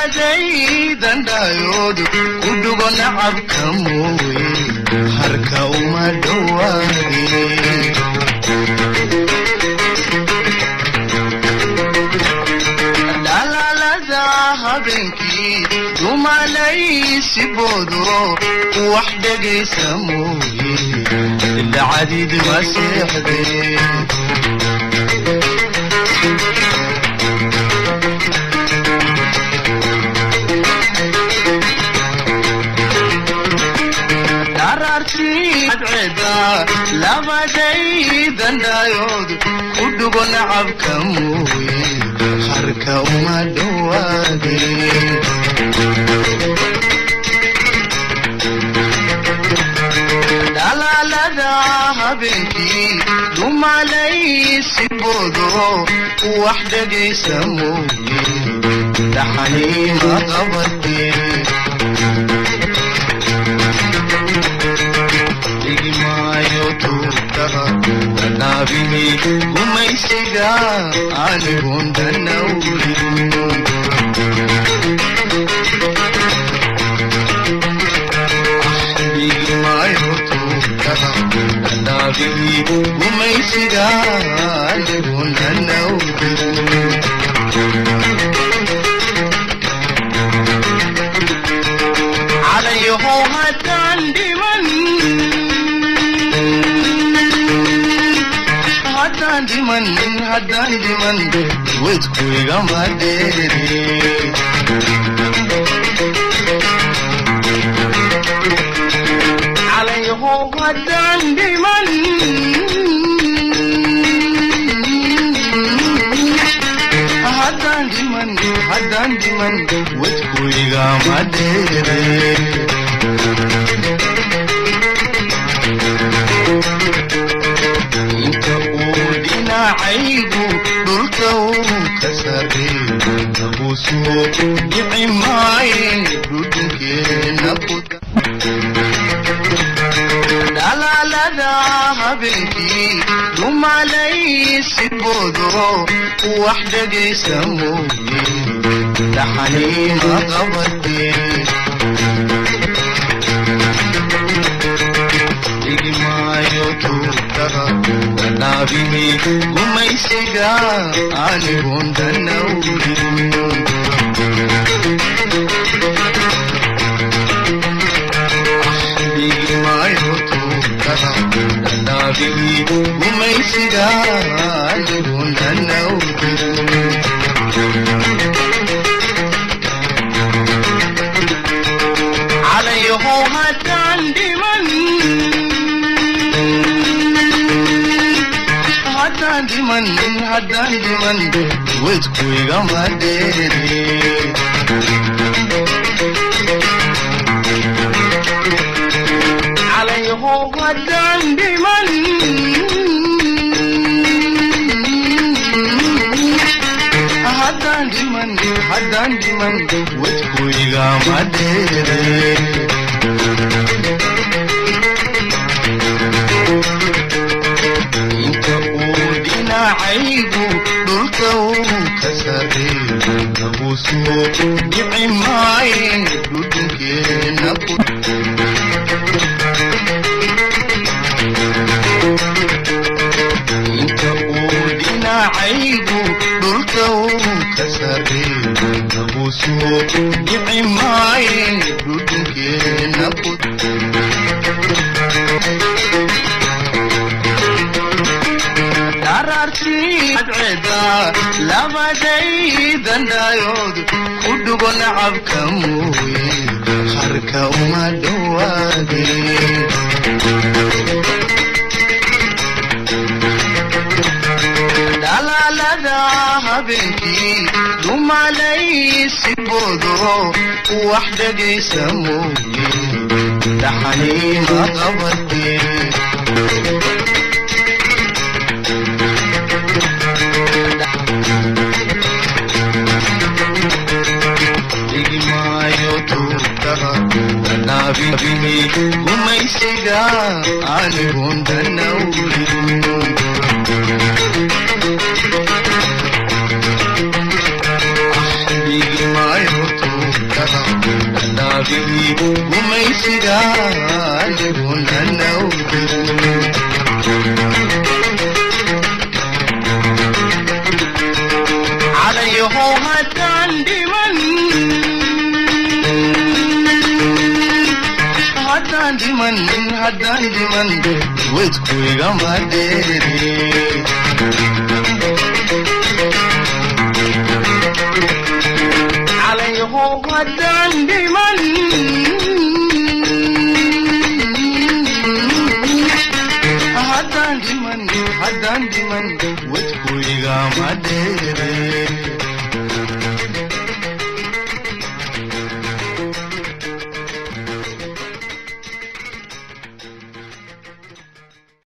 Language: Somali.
Labadaydan dhaayood ku dhugo nacabka mooye, harka uma dhowaade. Dhalaalada habeenkii dumalaysi boodo, wax dhegaysa mooye, dhacdid ma seexdee. Cadceeda labadaydan dhaayood ku dhugo nacabka mooye, harka uma dhowaade. Dhalaalada habeenkii dumalaysi boodo, wax dhegaysa mooye, dhaxaniima qabatee. Dhigimaayo tuurtaha dhadhaabini gumaysiga anigoon danawrin. Dhigimaayo tuurtaha dhadhaabini gumaysiga anigoon danawrin. Calayhow haddaan dhiman, haddaan dhiman, haddaan dhiman, wedku igama dheere. Calayhow haddaan dhiman, haddaan dhiman, haddaan dhiman, wedku igama dheere. Inta uu dhinacaygu dhulka uu ka sarreey, lagu soo dhici maaye dhudhunkeena ku. Dhalaalada habeenkii dumalaysi boodo, wax dhegaysa mooye, dhaxaniima qabatee. Dhigimaayo tuurtaha dhadhaabini gumaysiga anigoon danawrin. Dhigimaayo tuurtaha dhadhaabini gumaysiga anigoon danawrin. Calayhow haddaan dhiman, haddaan dhiman, haddaan dhiman, wedku igama dheere. Calayhow haddaan dhiman, haddaan dhiman, haddaan dhiman, wedku igama dheere. Inta uu dhinacaygu dhulka uu ka sarreey, lagu soo dhici maaye dhudhunkeena ku. Inta uu dhinacaygu dhulka uu ka sarreey, lagu soo dhici maaye dhudhunkeena ku. Daraartii cadceeda labadaydan dhaayood ku dhugo nacabka mooye, harka uma dhowaade. Dhalaalada habeenkii dumalaysi boodo, wax dhegaysa mooye, dhaxaniima qabatee. Dhigimaayo tuurtaha dhadhaabini gumaysiga anigoon danawrin. Dhigimaayo Naabihii gumaysiga aniguna nawdirin. Calayhow haddaan dhiman, haddaan dhiman, haddaan dhiman, wedku igama dheere. Calayhow haddaan dhiman,